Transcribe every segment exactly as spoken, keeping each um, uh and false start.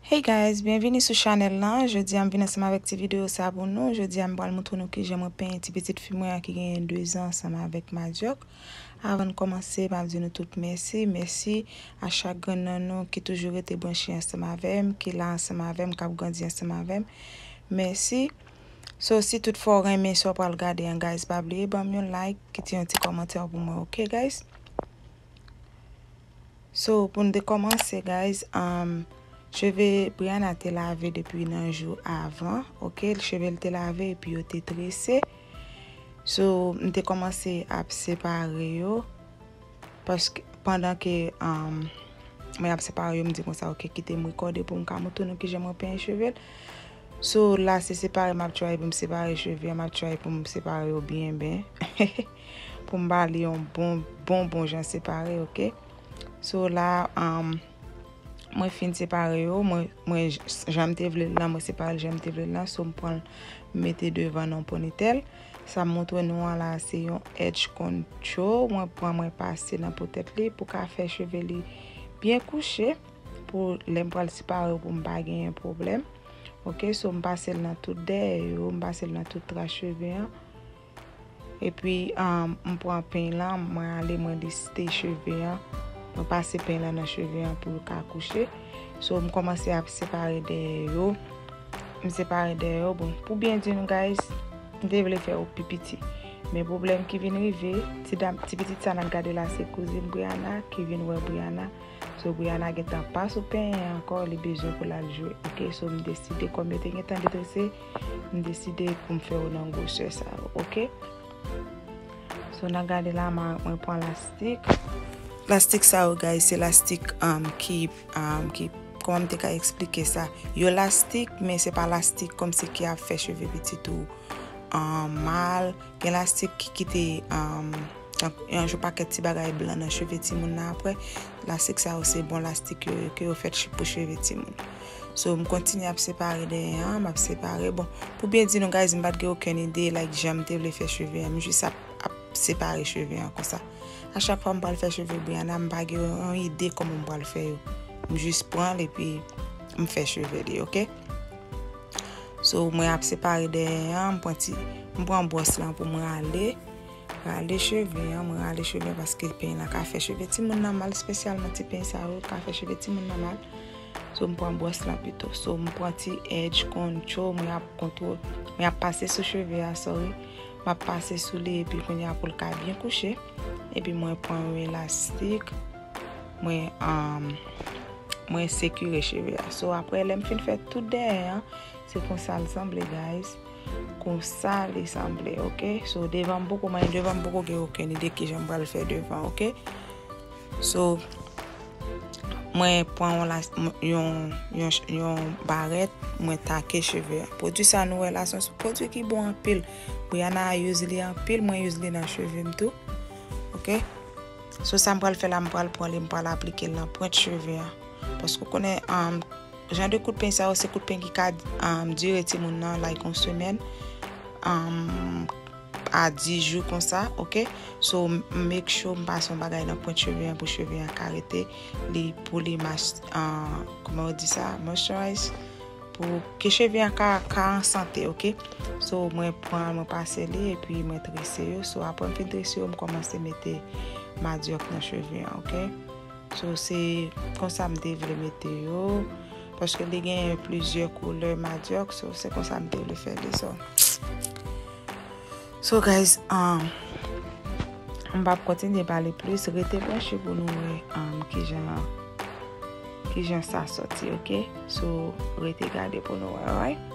Hey guys, byenvini sou chanèl lan. Jodi a m vin ansanm avèk ti videyo sa pou nou. Jodi a m pral montre nou kijan mwen penyen ti pitit fi mwen an ki genyen de zan ansanm avèk madyòk. Avan n kòmanse, m ap di nou tout mèsi. Mèsi a chak grenn nan nou ki toujou rete branche ansanm avè m, ki la ansanm avè m, k ap grandi ansanm avè m. Mèsi. So, si toutfwa w renmen sa w pral gade an, guys, pa bliye ban m yon like, kite yon ti kòmantè pou mwen, oke, guys? So, pou n te kòmanse, guys, um, cheve Brianna te lave depi nan jou avan, oke? Cheve l te lave epi yo te trese. So, m te kòmanse ap separe yo. Paske pandan ke, um, mwen ap separe yo, m di konsa, oke, kite m rekòde pou m ka montre nou kijan mwen penyen cheve l. So, la, se separe m ap try pou m separe cheve a, m ap try pou m separe yo byen, byen. Pou m ba li yon bon, bon, bon jan separe, oke? So, la, um, mwen fin separe yo, mwen, mwen j-, jan m te vle l lan, mwen separe l jan m te vle l lan, so m pran l, m mete devan nan ponyetèl. Sa m montre nou an la, se yon edge control. Mwen pran, mwen pase nan potèt li pou ka fè cheve li byen kouche. Pou lè m pral separe yo pou m pa genyen pwoblèm. Oke, so m pase l nan tout dèyè yo, m pase l nan tout tras cheve an. Epi, um, m pran peny lan, mwen ale, mwen liste cheve an. Mwen pase peny lan nan cheve an pou l ka kouche. So, m kòmanse ap separe dèyè yo. M separe dèyè yo. Bon, pou byen di nou, guys, m te vle fè yo pi piti. Men pwoblèm ki vin rive, ti dam, ti pitit sa n ap gade la, se kouzin Brianna ki vin wè Brianna. So, Brianna gentan pa sou penyen ankò, li bezwen pou l al jwe. Oke, so m deside, kòm yo te gentan detrese, m deside pou m fè yo nan gwosè sa yo, oke? So, n a gade la, mwen pran lastik. Lastik sa yo, guys, se lastik, um, ki, um, ki, kòman m te ka eksplike sa? Yo lastik, men se pa lastik kòmsi ki ap fè cheve pitit ou, um, mal. Gen lastik ki kite, um, tank, yon pakèt ti bagay blan nan cheve timoun nan apre. Lastik sa yo se bon lastik yo ye, ke yo fèt ch-, pou cheve timoun. So, m kontinye ap separe dèyè an, m ap separe. Bon, pou byen di nou, guys, m pa t gen okenn ide, like, jan m te vle fè cheve an. M jis ap, ap separe cheve an konsa. A chak fwa m pral fè cheve Brianna, m pa gen yon ide kòman m pral fè yo. M jis pran l epi m fè cheve li, oke? So, mwen ap separe dèyè an, m pran ti, m pran bwòs lan pou mwen rale. Rale cheve an, mwen rale cheve an paske peny lan ka fè cheve timoun nan mal, espesyalman ti peny sa yo ka fè cheve timoun nan mal. So, m pran bwòs lan pito. So, m pran ti edge control, mwen ap kontwol, mwen ap pase sou cheve a, sorry. M ap pase sou li epi kounye a pou l ka byen kouche. Epi mwen pran yon elastik, mwen, um, mwen sekire cheve a. So, apre, lè m fin fè tout dèyè an, se konsa l sanble, guys. Konsa li sanble, oke? So, devan m poko, mwen, devan m poko gen okenn ide kijan m pral fè devan, oke? So, mwen pran yon las-, yon, yon, yon barèt, mwen take cheve a. Pwodui sa nou wè la, se yon pwodui ki bon anpil. Brianna use li anpil, mwen use li nan cheve m tou. Oke? So, sa m pral fè la, m pral pran li, m pral aplike l nan pwent cheve a. Paske w konnen, um, jan de kout peny sa yo, se kout peny ki ka, um, dire timoun nan, like, yon semèn, um, a dis jou konsa, oke? So, m, m make sure m pase yon bagay nan pwent cheve an pou cheve an ka rete li, pou li mas-, uh, kòman yo di sa? Moisturize. Pou ke cheve an ka, ka an sante, oke? So, mwen pran, mwen pase li, epi mwen trese yo. So, apre m fin trese yo, m kòmanse mete madyòk nan cheve an, oke? So, se konsa m te vle mete yo, paske li gen plizyè koulè madyòk, so, se konsa m te vle fè li, so. So, guys, um, m p ap kontinye pale plis, rete branche pou nou wè, um, kijan, kijan sa soti, oke? So, rete gade pou nou wè, alright?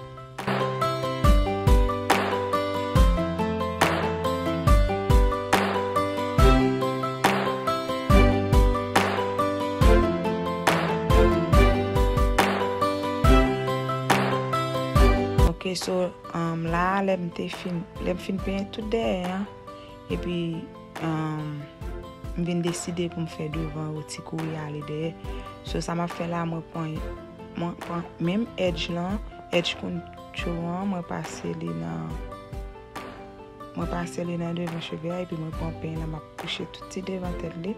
Ok, so, um, la, lè m te fin, lè m fin penyen tout dèyè an, epi, um, m vin deside pou m fè devan yo ti kouri ale dèyè. So, sa m ap fè la, mwen pran, mwen pran menm edge lan, edge control an, mwen pase li nan, mwen pase li nan devan cheve a, epi mwen pran peny lan, m ap kouche tout ti devan tèt li.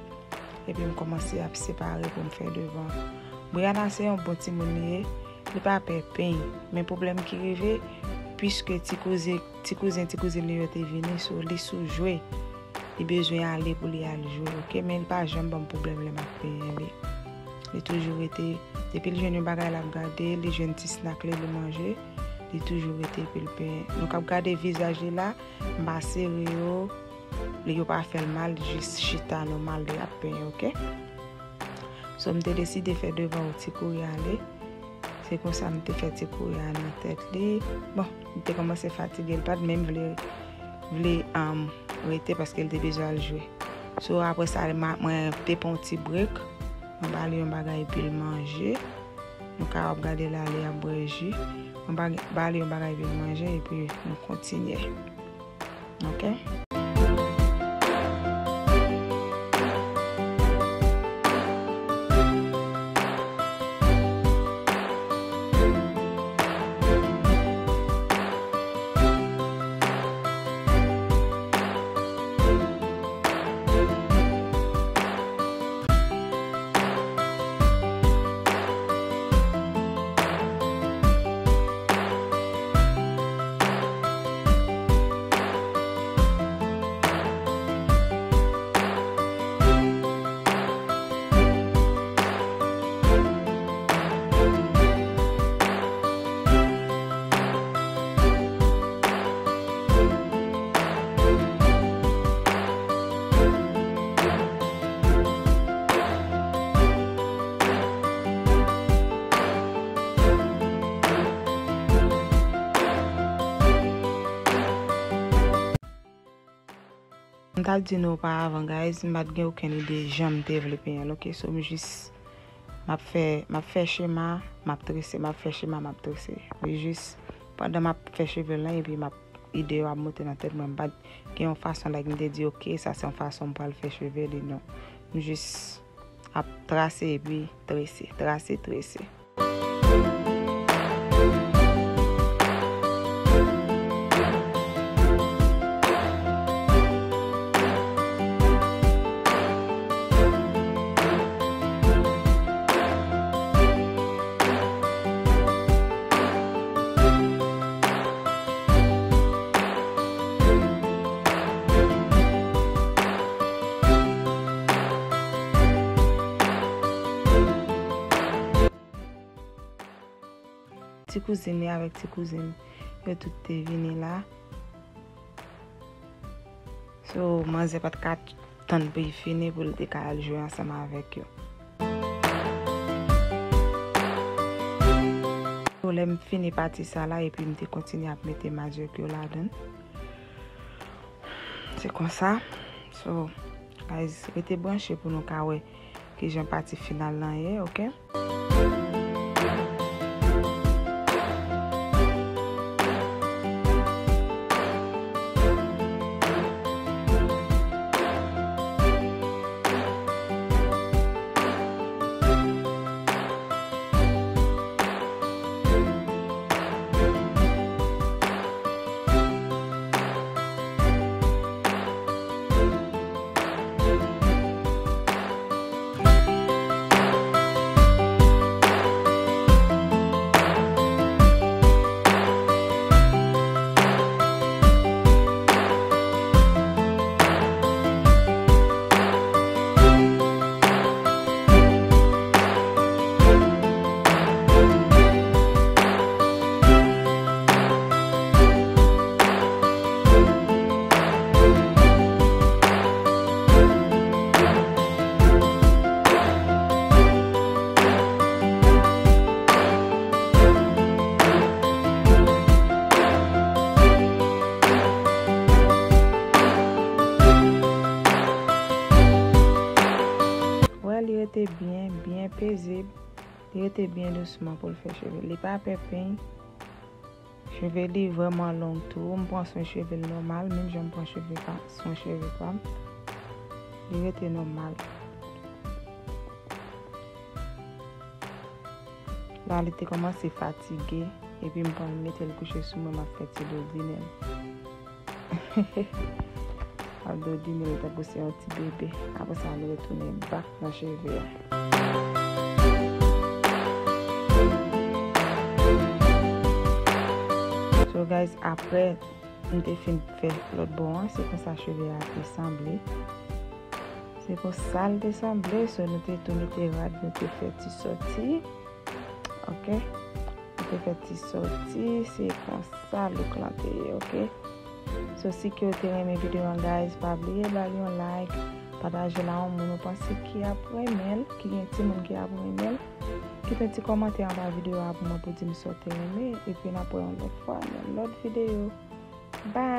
Epi m kòmanse ap separe pou m fè devan. Brianna se yon bon timoun li ye. Li pa pè peny, men pwoblèm ki rive, piske ti kouzen, ti kouzen, ti kouzin li yo te vini, so li sou jwe. Li bezwen ale pou li al jwe, oke? Men li pa janm ban m pwoblèm lè m ap penyen li. Li toujou rete, depi l jwenn yon bagay l ap gade, li jwenn ti snak li, li manje, li toujou rete epi l penyen. Nou k ap gade vizaj li la, m pa sere yo, li yo pa fè l mal, li jis chita nòmal, li ap penyen, oke? So, m te deside fè devan yo ti kouri ale. Se konsa m te fè ti kouri a nan tèt li. Bon, li te kòmanse fatige, li pa t menm vle, vle, um, rete paske li te bezwen al jwe. So, apre sa, ma-, mwen te pran yon ti break. Mwen ba li yon bagay epi l manje. Nou kapab gade l ale ap bwè ji. Mwen ba, ba li yon bagay epi l manje epi nou kontinye. Ok? M t ap di nou oparavan, guys, m pa t gen okenn ide jan m te vle penyen l, ok? So, m jis, m ap fè, m ap fè chema, m ap trese, m ap fè chema, m ap trese. Li jis, pandan m ap fè cheve l lan, epi m ap, ide yo ap monte nan tèt mwen, m pa t gen yon fason, like, m te di, ok, sa se yon fason m pral fè cheve li, non. M jis ap trase epi trese, trase, trese. Ti kouzin li avèk ti kouzin yo tout te vini la. So, manzè pa t ka tann pou l fini pou l te ka al jwe ansanm avèk yo. So, lè m fini pati sa la, epi m te kontinye ap mete madyòk yo ladan l. Se konsa. So, guys, rete branche pou nou ka wè kijan pati final lan ye, ok? Wè, li rete byen, byen pezib. Li rete byen dousman pou l fè cheve l. Li pa pè peny. Cheve li vrèman long tou. M pran swen cheve l nòmal, menm jan m pran cheve pa, swen cheve pa m. Li rete nòmal. La, li te kòmanse fatige, epi m pral mete l kouche sou mwen, m ap fè ti dodinèl. M ap dodinèl tankou se yon ti bebe. Apre sa, nou retounen back nan cheve a. Guys, apre m te fin fè lòt bò an, se konsa cheve a te sanble. Se konsa l te sanble, so nou te tou mete rad, nou te fè ti sòti. Ok? Nou te fè ti sòti, se konsa look lan te ye, ok? So, si ke w te renmen videyo an, guys, pa bliye ba l yon like, pataje l a yon moun ou panse ki ap renmen l, ki gen timoun ki ap renmen l. Kite yon ti kòmantè anba videyo a pou mwen pou di m sa w te renmen, epi n ap wè yon lòt fwa nan lòt videyo. Bye!